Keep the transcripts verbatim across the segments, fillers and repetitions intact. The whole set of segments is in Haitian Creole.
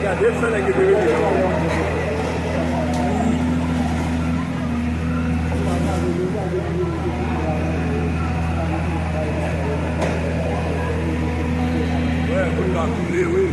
Gade, fè nèg yo te rete. Wè, kout la koule, wi.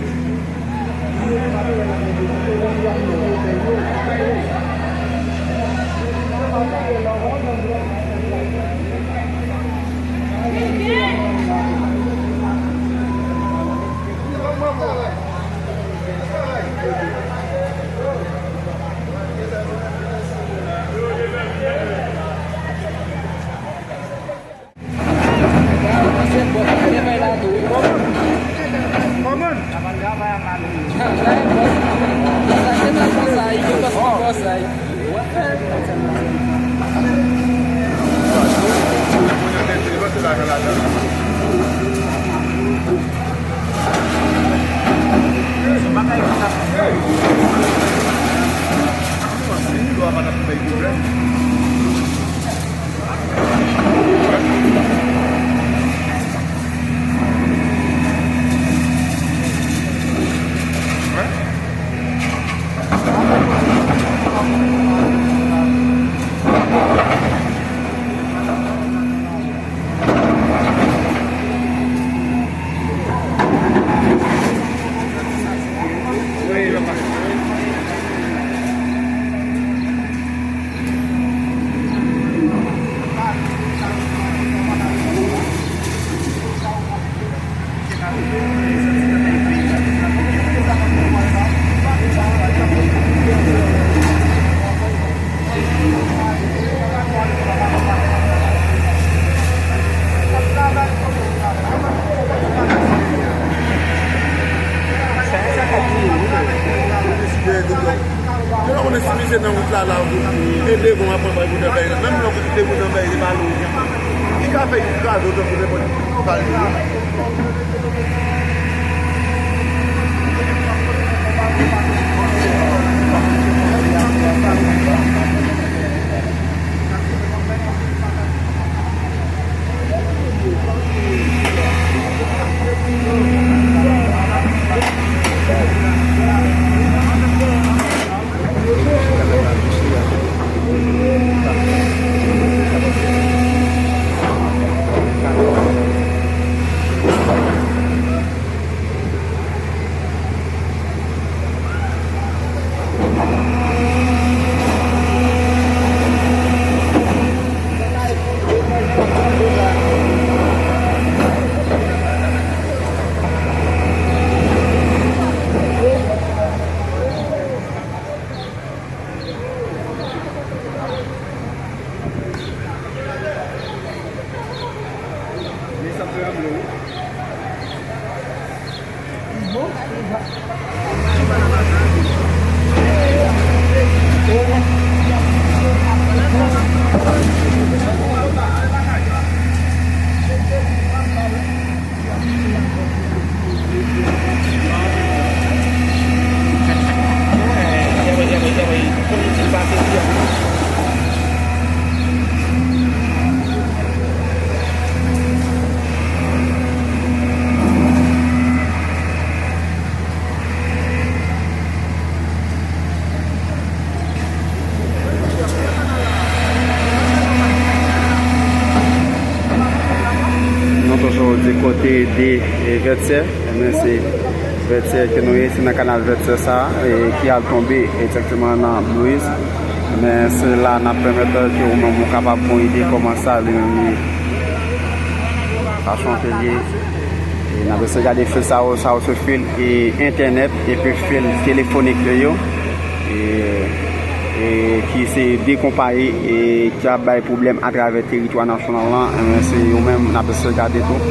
Yo pa konnen si misye nan wout la, la, e devan w ap pran bal pou nan bèy la. Menm lè w kote devan nan bèy, li pa lwen. Li ka fè yon kraze w tankou nenpòt bal li ye. Nou toujou di kote de, e, Vètyè. Ebyen, se Vètyè ke nou ye, se nan kanal Vètyè sa, e, ki al tonbe egzakteman nan Blue Hills. Ebyen, se la n ap pèmèt ke ou menm ou kapab gon ide kòman sa li menm li fason ke l ye. E n ap eseye gade fil sa yo, sa yo se fil, e, entènèt epi fil telefonik yo, e, e ki se de konpayi, e, ki ap bay pwoblèm atravè teritwa nasyonal la. Ebyen, se yo menm n ap eseye gade tou.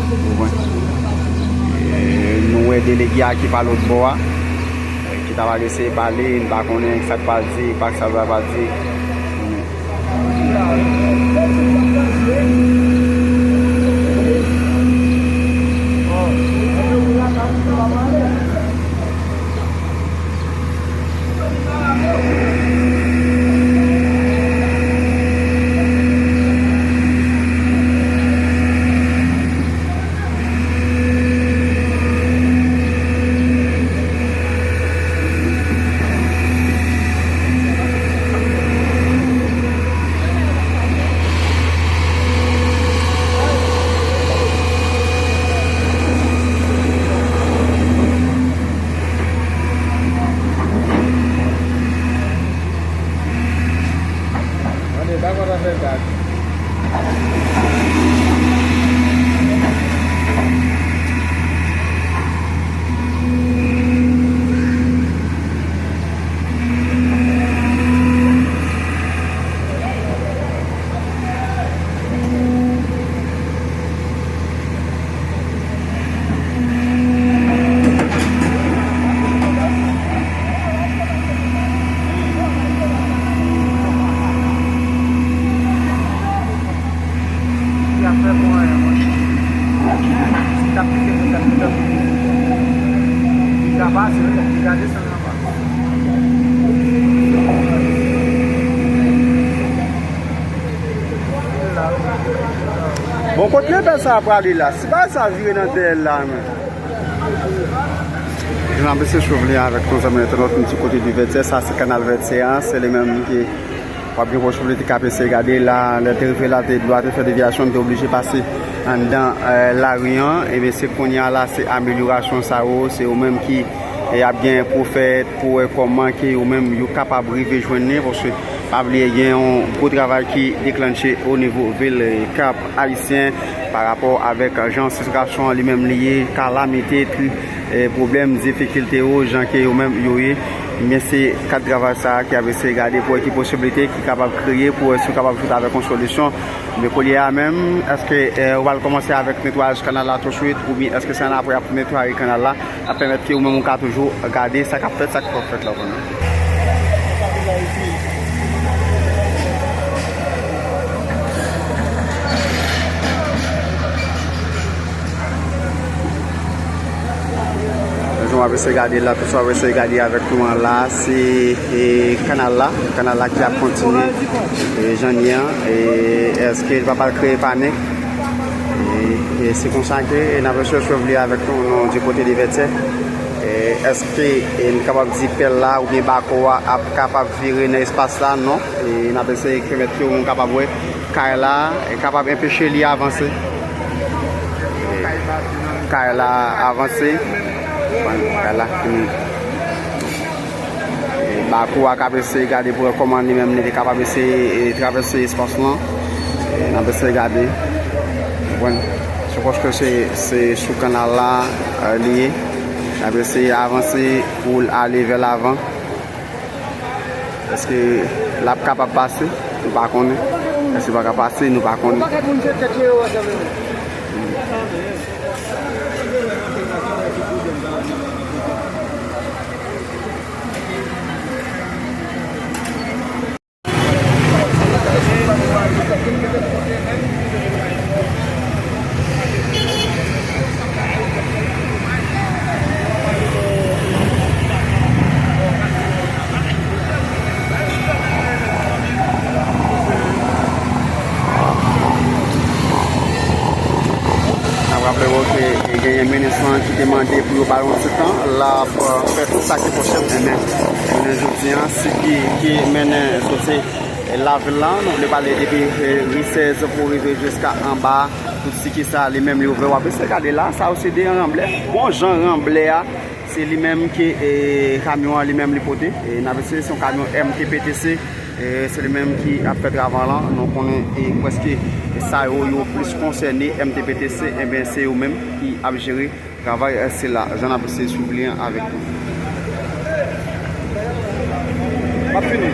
Ou konprann? E, nou wè delege a ki pa lòt bò a, e, ki ta pral eseye pale, n pa konnen sa k pral di, pa sa l pral di. Bon, kot rebèl sa a prale la? Si bagay sa a vire nan dèyè l la, men. Jan ap eseye swiv li avèk nou, zanmi entènot, nou di kote de Vètyè, sa se kanal Vètyè an, se li menm ki w ap gen posiblite k ap eseye gade la, lè te rive la, te dwa te fè devyasyon, te oblije pase anndan, eh, lari an. Ebyen, se kounye a la, se amelyorasyon sa yo, se yo menm ki, eh, ap gen pou fè, pou wè kòman ke yo menm yo kapab rive jwenn li, paske pa bliye gen yon gwo travay ki deklanche o nivo vil, eh, Kap Ayisyen pa rapò avèk jan sitiyasyon an li menm li ye, kalamite, tri, eh, pwoblèm, difikilte yo, jan ke yo menm yo ye. Men se kad travay sa a ki ap eseye gade pou wè ki posiblite ki kapab kreye, pou wè si yo kapab sot avèk yon solisyon. Men kounye a menm, èske, eh, yo pral kòmanse avèk netwayaj kanal la touswit, oubyen èske se annapre y ap netwaye kanal la? Ap pèmèt ke ou menm ou ka toujou gade sa k ap fèt, sa k p ap fèt la, ou konnen. Jan w ap eseye gade la, tout sa w ap eseye gade avèk nou an la, se, e, kanal la, kanal la ki ap kontinye, e, jan l ye an, e, èske l pa pral kreye panik? E, e se konsa ke n ap eseye swiv li avèk nou, nou di kote de Vètyè. E, èske, e, n kapab di pèl la oubyen bako a ap kapab vire nan espas la? Non. E, n ap eseye pèmèt ke moun kapab wè kay la, e, kapab enpeche li avanse. E, kay la avanse. Bon, kay la fini. E, bako a k ap eseye gade pou wè kòman li menm li te kapab eseye, e, travèse espas lan. E, n ap eseye gade. Konprann? Se paske se, se sou kanal la, e, li ye. N ap eseye avanse pou l ale vè lavan. Èske l ap kapab pase? Nou pa konnen. Èske l pa ka pase? Nou pa konnen. N ap raple w ke genyen minis lan ki te mande pou yo ba l yon ti tan, l ap, euh, fè tout sa ki posib. Ebyen, jounen jodi a, si ki, ki mennen soti lavil la, nou vle pale depi, eh, ri sèz pou rive jiska anba, tout si ki sa li menm li ouvè. W ap eseye gade la, sa yo se de ranblè. Bon jan ranblè a, se li menm ke, eh, kamyon an li menm li pote. E n ap eseye se yon kamyon M T P T C, eh, se li menm ki ap fè travay lan. Nou konnen, eh, prèske, eh, sa yo, yo plis konsène M T P T C, ebyen se yo menm ki ap jere travay, eh, sila. Jan n ap eseye swiv li an avèk nou. M ap fini.